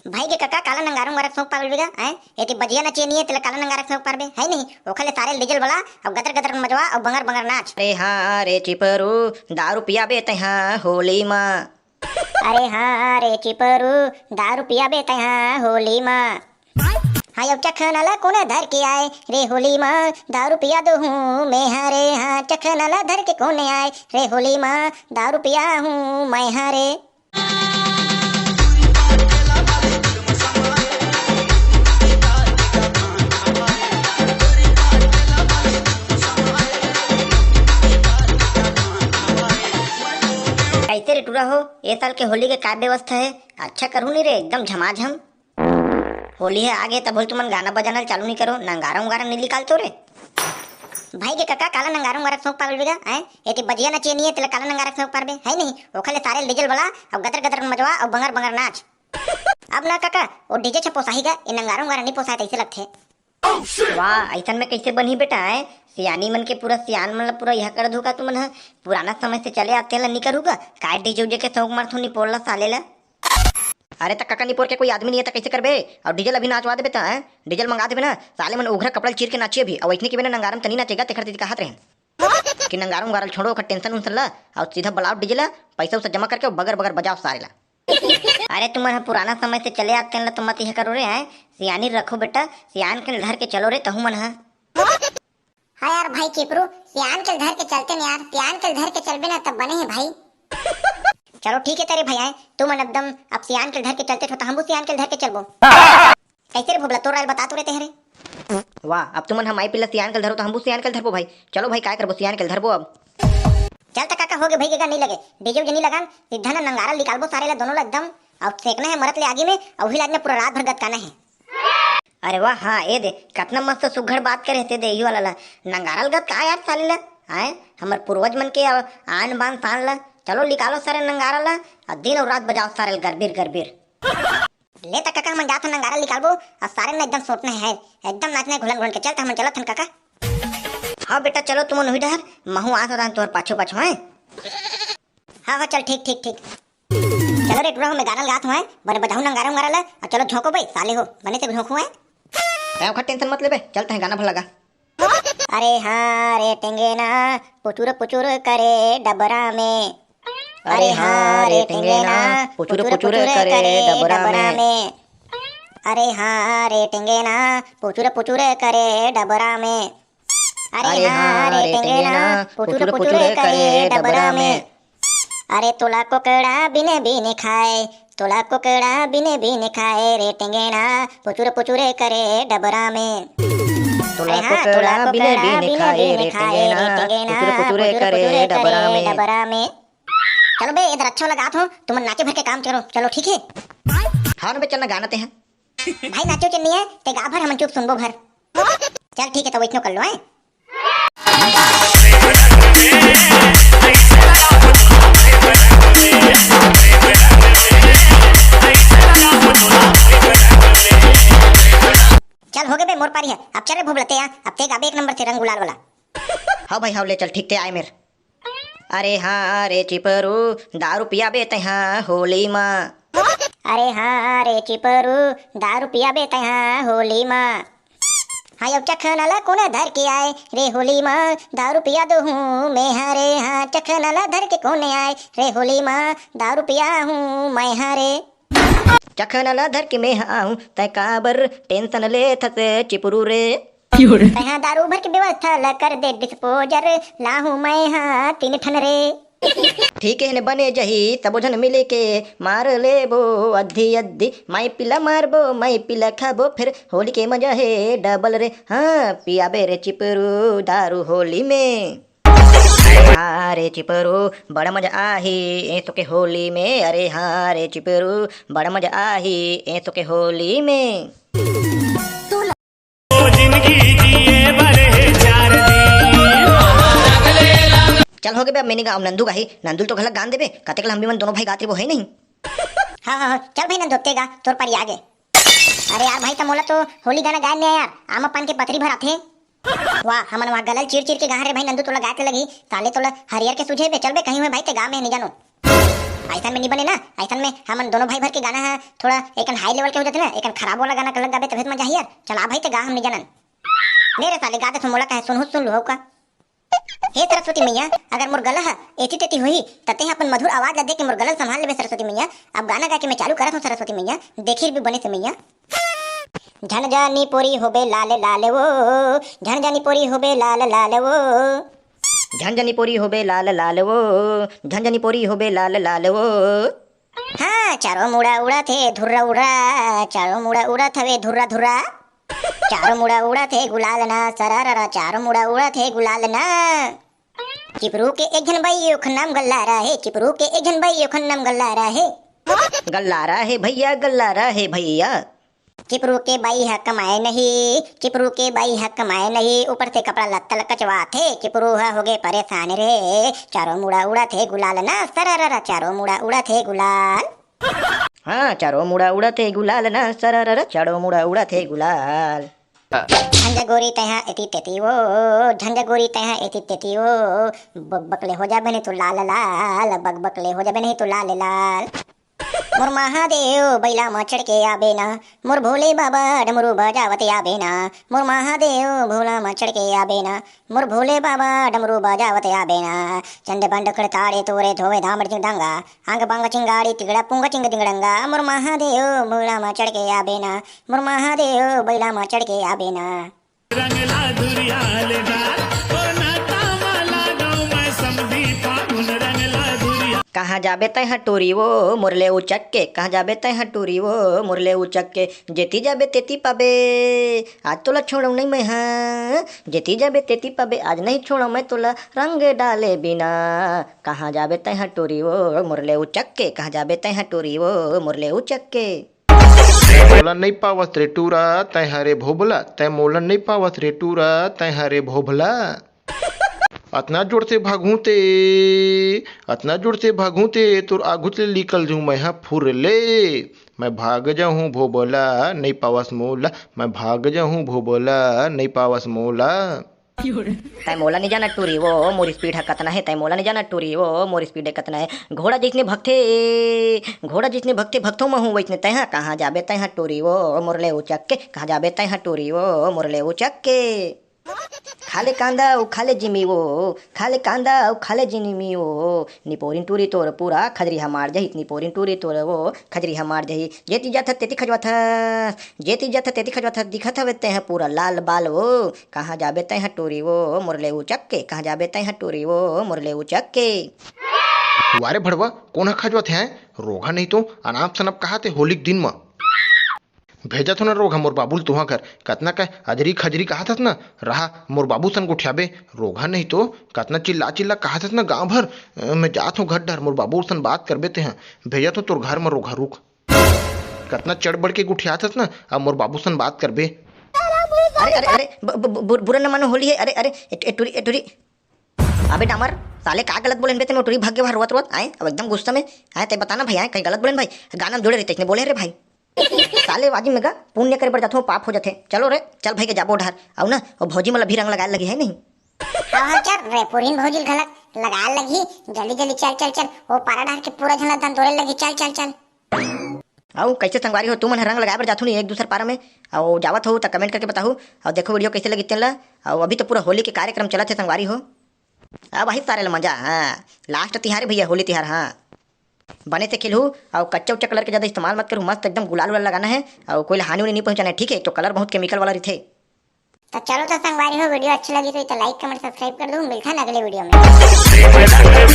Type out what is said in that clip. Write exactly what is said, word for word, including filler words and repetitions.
भाई के कका, काला नंगारा उंगारा के शौक पागल बेगा, हैं? एती बजिया नचिया नहीं है, तेला काला नंगारा के शौक पारबे, है नहीं? ओखर ले सारे डीजल वाला, अब गदर गदर मजवा, अब बंगर बंगर नाच। अरे हाँ रे चिपरू, दारू पियाबे तैहा होली मा। अरे हाँ रे चिपरू, दारू पियाबे तैहा होली मा। हाँ, अब चखना ला कोन धर के आए रे होली मा, दारू पिया दो हूँ मैं हरे। हाँ, चखना ला धर के कोन आए रे होली मा, दारू पिया हूँ मैं हरे। कैसे रे टूरा हो, ए साल के होली के का व्यवस्था है? अच्छा करहू नहीं रे, एकदम झमाझम। होली है आगे, तब होली तुमन गाना बजाना चालू नहीं करो, नंगारा उंगारा नहीं निकाल तो रे। भाई के कका, काला नंगारा उंगारा के शौक पागल बेगा, हैं? एती बजिया नचिया नहीं है, तेला काला नंगारा के शौक पारबे, है नहीं? ओखर ले सारे डीजल वाला, अब गदर गदर मजवा, अब बंगर बंगर नाच। अब ना कका, वो डीजे छ पोसाही गा, ये नंगारा उंगारा नहीं पोसाए, तैसे लगथे। वाह, ऐसन में कैसे बनही बेटा, हैं? सियानी मन के पूरा सियान मन ला पूरा यह कर धोखा तुमन ह। पुराना समय से चले आते ला नहीं करू का? काय डीजे उजे के शौक मारथो निपोर ला साले ला। अरे त कका निपोर के कोई आदमी नहीं है त कैसे करबे? और डीजल अभी नाचवा देबे त, हैं? डीजल मंगा देबे ना, साले मन उघरा कपड़ा चीर के नाचिए भी, और वैसने के बिना नंगारम तनी नाचेगा, तेखर दीदी कहत रहे कि नंगारम उंगारल छोड़ो, ओकर टेंशन उनसन ला, और सीधा बुलाओ डीजे ला, पैसा उसा जमा करके बगर बगर बजाओ सारे ला। अरे तुमन ह पुराना समय से चले आते ला, तो मत यह करो रे, हैं? सियानी रखो बेटा, सियान के धर के चलो रे, तहू मन ह। हाँ यार भाई चिपरू, सियान के धर के चलते न यार, सियान के धर के चलबे ना तब बने है भाई। चलो ठीक है तेरे भाई, आए तुमन एकदम अब सियान के धर के चलते हो, तो हम भी सियान के धर के चलबो। कैसे रे भोबला, तोर राय बता तो रे तेहरे। वाह, अब तुमन हम माई पिला सियान के धरो, तो हम भी सियान के धरबो भाई। चलो भाई, काय करबो, सियान के धरबो अब। चल त काका, हो गे भाई, के का नहीं लगे, डीजे उजे नहीं लगान, सीधा ना नंगारा निकालबो सारे ला दोनों ला एकदम। अब सेकना है मरत ले आगी में, और वही लाज में पूरा रात भर गतकाना है। अरे वाह, हाँ, ए दे, कतना मस्त सुघड़ बात करे ते दे, यही वाला ला। नंगारा लगत का यार साले ला? आए, हमर पूर्वज मन के अव-, आन बान शान ला। चलो निकालो सारे नंगारा ला, और दिन और रात बजाओ सारे ला गरबीर गरबीर। ले त कका, हमन जात हन नंगारा निकालबो, और सारे ने एकदम सोटना है, एकदम नाचना है घुलन घुलन के। चल त हमन चलत हन कका। हाँ बेटा, चलो तुमन उही डहर, महू आत हन तोहर पाछू पाछू, हैं? हाँ, हाँ, चल, ठीक, ठीक, ठीक। चलो रे टूरा, मैं गाना लगात हूँ, हैं? बने बजाहू नंगारा उंगारा ला, और चलो झोंको बे, साले हो, बने से झोंकू, हैं? तैं ओखर टेंशन मत लेबे, चल तैं गाना भर लगा। अरे हाँ रे टेंगेना, पुचुर पुचुर करे डबरा में। अरे हाँ रे टेंगेना, पुचुर पुचुर करे डबरा में। अरे हाँ रे टेंगेना, पुचुर पुचुर करे डबरा में। अरे हाँ रे टेंगेना, पुचुर पुचुर करे डबरा में। अरे तोला कोकड़ा बिने बिने खाए, तोला कोकड़ा बिने बिने खाए रे टेंगेना, पुचुर पुचुर करे डबरा में। तोला अरे हाँ, कोकड़ा तोला बिने कोकड़ा बिने बिने खाए बिने रे खाए रे टेंगेना, टेंगेना, पुचुर पुचुर पुचुर करे पुचुर डबरा करे में। डबरा में। चलो बे, इधर अच्छा लगात हो, तुमन नाचे भर के काम करो, चलो ठीक है। हाँ न बे, चल ना गाना ते हैं। भाई नाचो चन्नी है, ते गा भर, हमन चुप सुनबो भर। चल ठीक है, तो वैसनो कर लो, हैं? चल, हो गे बे, मोर पारी है। अब चल रे भोबला, ते आ, अब ते गाबे एक नंबर से रंग गुलाल वाला। हाँ भाई, हाँ, ले चल, ठीक ते आए मेर। अरे हाँ रे चिपरू, दारू पियाबे तैहा होली मा। अरे हाँ रे चिपरू, दारू पियाबे तैहा होली मा। हाँ, यो चखना ला कोन धर के आए रे होली मा, दारू पिया दो हूँ मैं हरे। हाँ, चखना ला धर के कोन आए रे होली मा, दारू पिया हूँ मैं हरे। चखना ला धर के मैं आऊँ, तै काबर टेंशन ले थस चिपरू रे। तैहा दारू भर के व्यवस्था ला कर दे डिस्पोजर, लाहूँ मैं हाँ तीन ठन रे। ठीक है ने बने जही, सबो झन मिले के मार लेबो अद्धी अद्धी। माई पिला मारबो, माई पिला खाबो, फिर होली के मजा है डबल रे। हाँ, पियाबे रे चिपरू दारू होली में। अरे हाँ रे चिपरू, बड़ा मजा आही ए तो के होली में। अरे हाँ रे चिपरू, बड़ा मजा आही ए तो के होली में। जिंदगी जिए बड़े चार दिन। चल हो गे बे, अब मैं नहीं गाऊँ, नंदू गाही। नंदू तो घलक गान देबे, कतेक ल हम भी मन दोनों भाई गात रहिबो, है नहीं? हाँ, हाँ, हाँ, चल भाई नंदू, अब ते गा, तोर पारी आगे। अरे यार भाई, त मोला तो होली गाना गाए नहीं यार, आमा पान के पतरी भर आथे। वाह, हमन वहाँ गलल चीर चीर के गा रे भाई नंदू, तोला गाए के लगी, साले तोला हरियर के सुझे बे, चल बे कहीं हुए भाई, ते गा, मैं नहीं जानो। अइसन में नी बने ना, अइसन में हमन दोनों भाई भर के गाना ह थोड़ा एकन हाई लेवल के हो जाथे ना, एकन खराब वाला गाना लग गाबे तभे त मजा आही यार। चल आ भाई ते गा, हम नी जानन। ले रे साले, गा दे तो मोला कहे सुनहू सुन लुहू का। हे सरस्वती मैया, अगर मोर गला ह एती तेती होही, त तेहा अपन मधुर आवाज ला दे के मोर गला ल संभाल लेबे सरस्वती मैया। अब गाना गा के मैं चालू करत हूँ सरस्वती मैया, देखिर भी बने से मैया। झन जानी पोरी होबे लाल लाल वो, झन जानी पोरी होबे लाल लाल वो। झन जानी पोरी होबे लाल लाल वो, झन जानी पोरी होबे लाल लाल वो। हाँ, चारों मुड़ा उड़त हे धुर्रा उड़रा, चारों मुड़ा उड़त हवे धुर्रा धुर्रा। चारों मुड़ा उड़त हे गुलाल ना, सरररा, चारों मुड़ा उड़त हे गुलाल ना। चिपरू के एक झन बाई, ओखर नाम गल्लारा हे, चिपरू के एक झन बाई, ओखर नाम गल्लारा हे। गल्लारा हे भैया, गल्लारा हे भैया। चिपरू के बाई ह कमाए नहीं, चिपरू के बाई ह कमाए नहीं, ऊपर से कपड़ा लत्ता ल कचवाथे। चिपरू ह होगे परेशान रे, चारों मुड़ा उड़त हे गुलाल ना, सरररा, चारों मुड़ा उड़त हे गुलाल। हाँ, चारों मुड़ा उड़त हे गुलाल ना, सरररा, चारों मुड़ा उड़त हे गुलाल। झंझा गोरी तैहा एती तेती वो, झंझा गोरी तैहा एती तेती वो, बकबकले हो जाबे नहीं तो लाल लाल, बकबकले हो जाबे नहीं तो लाल लाल। मोर महादेव बैला म चढ़ के आबे ना, मोर भोले बाबा डमरू बजावत आबे ना, मोर महादेव भोला म चढ़ के आबे ना, मोर भोले बाबा डमरू बजावत आबे ना। चंद बंड खड़ताड़े तोरे धोवे धामड़ चिंग डंगा, आंग बांग चिंगाड़ी तिगड़ा पुंग चिंग दिंगड़ंगा। मोर महादेव भोला म चढ़ के आबे ना, मोर महादेव बैला म चढ़ के आबे ना। रंगला धुरिया ले डाल, ओ नाता वाला गाँव में समधी फागुन रंगला धुरिया। कहाँ जाबे तैं ह टूरी वो, मोर ले उचक के, कहाँ जाबे तैं ह टूरी वो, मोर ले उचक के। जेती जाबे तेती पाबे, आज तोला छोड़व नहीं मैं ह। जेती जाबे तेती पाबे, आज नहीं छोड़व मैं तोला रंग डाले बिना। कहाँ जाबे तैं ह टूरी वो, मोर ले उचक के, कहाँ जाबे तैं ह टूरी वो, मोर ले उचक के। मोला नइ पावस रे टूरा, तैं हरे भोभला, तैं मोला नइ पावस रे टूरा, तैं हरे भोभला। अतना जोर से भागहूं ते, अतना जोर से भागहूं ते, तोर आघुच ले निकल जहूं मैं ह फुर ले। मैं भाग जहूं भोभला, नइ पावस मोला, मैं भाग जहूं भोभला, नइ पावस मोला। तैं मोला नइ जाना टूरी वो, मोर स्पीड ह कतना हे, तैं मोला नइ जाना टूरी वो, मोर स्पीड ह कतना हे। घोड़ा जइसने भगथे, घोड़ा जइसने भगथे, भगथों महूं वइसने तैं ह। कहाँ जाबे तैं ह टूरी वो, मोर ले उचक के, कहाँ जाबे तैं ह टूरी वो, मोर ले उचक के। खा ले कांदा अउ खा ले जिमी वो, खा ले कांदा अउ खा ले जिमी वो। निपोरिन टूरी तोर पूरा खजरी ह मार जही, निपोरिन टूरी तोर वो खजरी ह मार जही। जेती जाथस तेती खजवाथस, जेती जाथस तेती खजवाथस, दिखत हवे तैं ह पूरा लाल बाल वो। कहाँ जाबे तैं ह टूरी वो, मोर ले उचक के, कहाँ जाबे तैं ह टूरी वो, मोर ले उचक के। वारे भड़वा, कोन ह खजवाथे? रोगहा नहीं तो अनाप सनाप कहाथे होली के दिन म। भेजत हो ना रोगहा मोर बाबू ल तुंहर घर, कतना कहे अजरी खजरी कहाथस ना, रहा मोर बाबू सन गोठियाबे, रोगहा नहीं तो कतना चिल्ला चिल्ला कहाथस ना गांव भर। अ, मैं जात हूं घर डहर, मोर बाबू सन बात करबे तेहा, भेजत हूं तोर घर म रोगहा रुक। कतना चढ़ बढ़ के गोठियाथस ना, अब मोर बाबू सन बात करबे। अरे, अरे, अरे, ब-, ब-, ब-, बुरा न मानो, होली हे। अरे, अरे, ए, ए, टुरी, ए, टुरी। अबे डामर, साले का गलत बोलेन बे ते, मैं टुरी भाग गे बाहर रोवत, रोवत, आए, अब एकदम गुस्सा में, आए, ते बताना भाई, आए, कहीं गलत बोलेन भाई, गाना में जोड़े रहिते, इसने बोले रे भाई। साले वाजिब में गा, पुण्य करे बर जाथो, पाप हो जाथे। चलो रे, चल भाई के जाबो डहर, अउ ना, वो भौजी मन ला भी रंग लगाए लगी है नहीं। हाँ, हाँ, चल रे, पुरहिन भौजी घलक लगाए लगी, जल्दी, जल्दी चल, चल, चल, वो पारा डहर के पूरा झन ला दंतोरे लगी, चल, चल, चल। अउ कइसे संगवारी हो, तुमन ह रंग लगाए बर जाथो नहीं एक दूसर पारा में, अउ जावत हो त comment करके बताहू, अउ देखो video कइसे लगी तेन ला। अउ अभी तो पूरा होली के कार्यक्रम चलत हे संगवारी हो। अब आही सारे ल मजा, हाँ, last तिहार हे भैया, होली तिहार, हाँ। बने से खेलहू, अउ कच्चा उच्चा colour के ज्यादा इस्तेमाल मत करहू, मस्त एकदम गुलाल उलाल लगाना हे, अउ कोई ला हानि उनि नहीं पहुँचाना हे, ठीक हे? एक तो colour बहुत chemical वाला रहिथे। तो चलो तो संगवारी हो, video अच्छा लगी तो इतना like, comment, subscribe कर दो। मिलता है अगले video में।